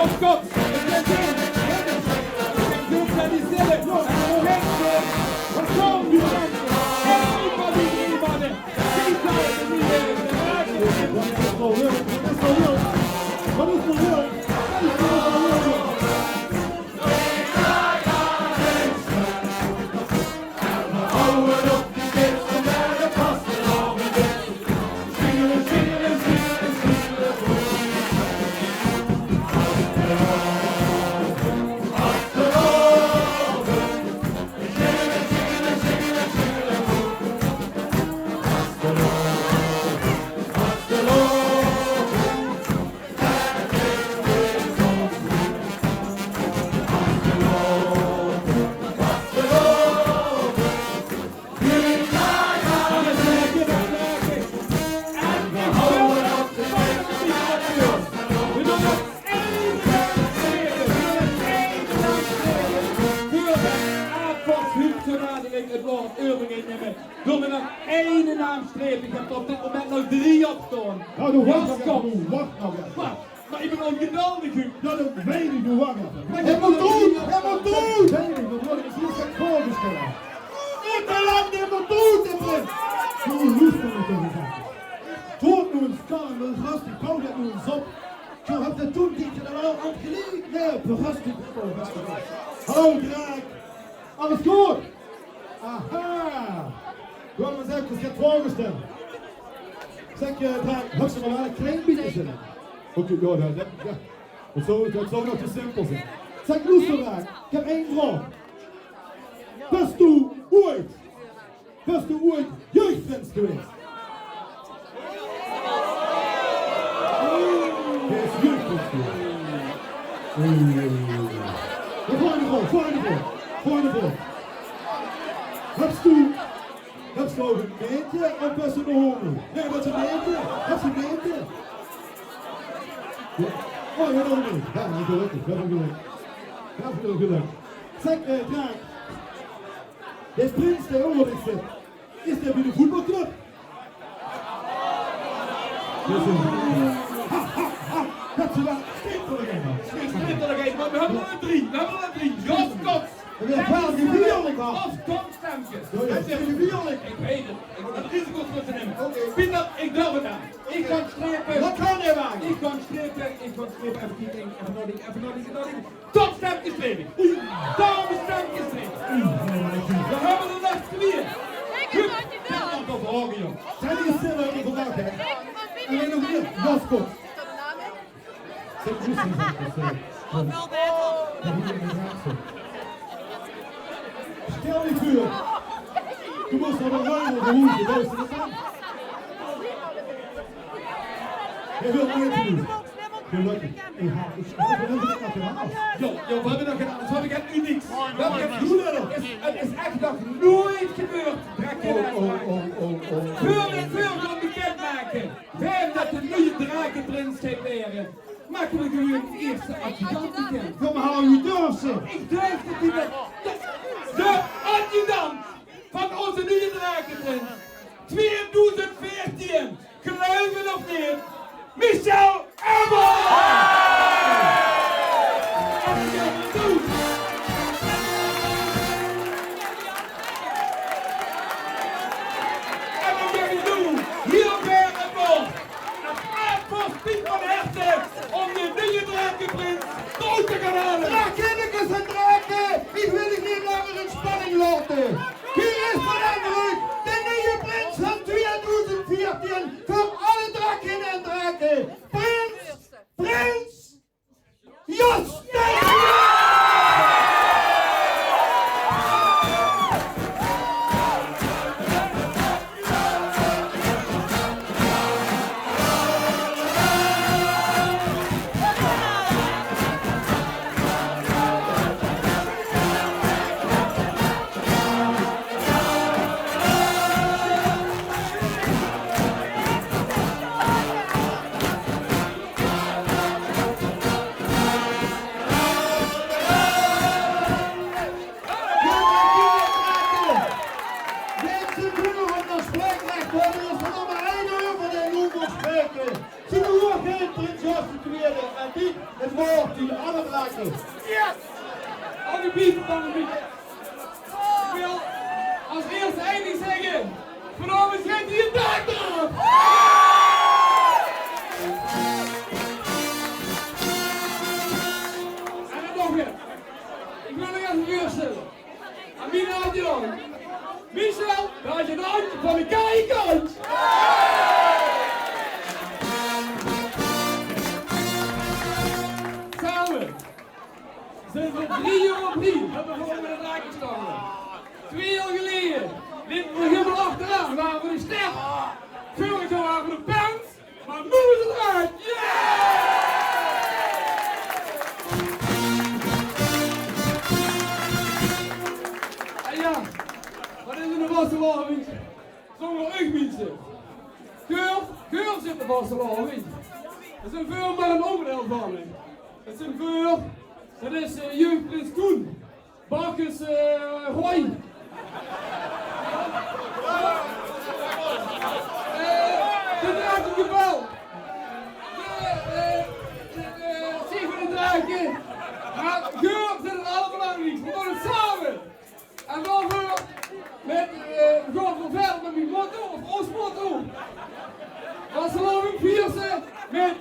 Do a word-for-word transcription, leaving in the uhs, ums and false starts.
Op kop, het is in. Het is in. Zit die stille. Wat zo'n die mensen. Hey, van die drie mannen. Die zijn er niet in. Wat is er leuk? Wat is er leuk? Wat is er leuk? Door de aanval Huub zo dadelijk het woord Eurming innemen. Door me nog één naam strepen. Ik heb er op dit moment nog drie op staan. Nou, doe wacht nog even, Jaskop. Doe wacht nog even. Wacht, maar ik ben ongeduldig, Huub. Ja, dat weet ik, doe wacht even. Maar hij moet dood, hij moet dood. Dat weet ik, dat wordt precies gek voorgesteld. Interland, hij moet dood, de prins. Doe loest er toch eens aan. Doe nu eens kalm, eens rustig, bouw dat nu eens op. Zo heb je toen dit er al aan geleerd. Nee, rustig, rustig. Hallo, draak. Alles goed? Aha. Du hast mir selbst das jetzt vorgestellt. Zeg, eh, Draak, höbs se nog waal ein klein bietje zin? Oké, ja, ja, ja, ja. Dat zou, dat zou nog te simpel zijn. Zeg, Loes, Draak, ik heb één vraag. Bist du ooit, bist du ooit jeugdprins geweest? Hij is jeugdprins geweest. Oei, oei, oei, oei. De volgende vraag, volgende vraag, volgende vraag. Höbs du, höbs du ein meidje of bös du ein homo? Nee, bös du ein meidje? Höbs du ein meidje? Ja. Oh, ja, nog niet. Ja, gelukkig, ja, gelukkig. Ja, gelukkig. Zeg, eh, Draak. De prins, de hoor ik zit. Is er bij de voetbalclub? Dus, eh, ha, ha, ha. Dat ze wel. Steek er nog een, man. Steek er nog een, want we hebben er drie. We hebben er drie. Jos Koks. We hebben wel die violen gehad. Of Tom Stemkes. Ja, ja, die violen. Ik weet het. Ik wil het risico voor ze nemen. Oké. Pieter, ik durf het aan. Ik kan strepen. Wat kan hij maken? Ik kan strepen. Ik kan strepen. Even kijken. Even nadenken. Even nadenken. Nadenken. Top Stemkes twee. Oei, Tom Stemkes twee. Oei, nee, maar ik... We hebben er nog twee. Hup, dat mag toch horen, joh. Zijn die stil even vandaag, hè? En dan nog meer. Jos Koks. Zeg, Loes, zeg, zeg, zeg. Stel dich veur, du musst op ein Rennen roepen, dat is de kans. Hij wil niet doen. Gelukkig. Ik ga, ik, ik, ik, ik, ik, ik, Ja, ja, we hebben nog gedaan. Dus we hebben echt unieks. We hebben echt... Doe dat. Het is, het is echt nog nooit gebeurd. Drek in... Oh, oh, oh, oh, oh. Voor we het veel gaan bekendmaken, fijn dat de nieuwe drakenprins gaat worden, maken we gewoon de eerste adjudant bekend. Kom, haal je durf ze. Ik durf het niet meer. De, de adjudant van onze nieuwe drakenprins. Tweeduizend veertien, geloof het of niet, Michel Ebbe! En dan gaan we doen. En dan gaan we doen. Hier weer het woord. Het aardvorst Piet van Herten om de nieuwe drakenprins eruit te gaan halen. Drakinnekes en drake, ik wil uch niet langer in spanning laten. Hier is dan eindelijk de nieuwe prins van tweeduizend veertien voor alle drakinnen en drake. Prins, prins Jos Stemkes! Het woord aan de Blakke. Yes! Aan de biet, aan de biet. Ik wil als eerste één ding zeggen. Vanavond zit hier Daan erop. En dan nog weer. Ik wil nog even voorstellen. Aan wie laat je dan? Michel, daar is het handje van de K I-kant. Samen zijn we drie uur op drie. Hebben we gewoon met het raakje staan. Twee uur geleden liepen we helemaal achteraan. Waren we de ster. Vorig jaar waren we de pens. Maar noe is het raak. Yeah! En ja, wat is in de vastelaovend zonder uch, minse? Geur, geur zit de vastelaovend. Dat is een veur, maar een onderdeel van, hè. Dat is een veur, dat is eh, jeugdprins Koen. Bacchus eh, Roy. Eh, de draak in de bel. De, eh, de, de, zie van de draakje. Maar geur zit het allerbelangrijkste. We doen het samen. En dan weer met, eh, we gaan verder met mijn motto, of ons motto. Vastelaovend vieren met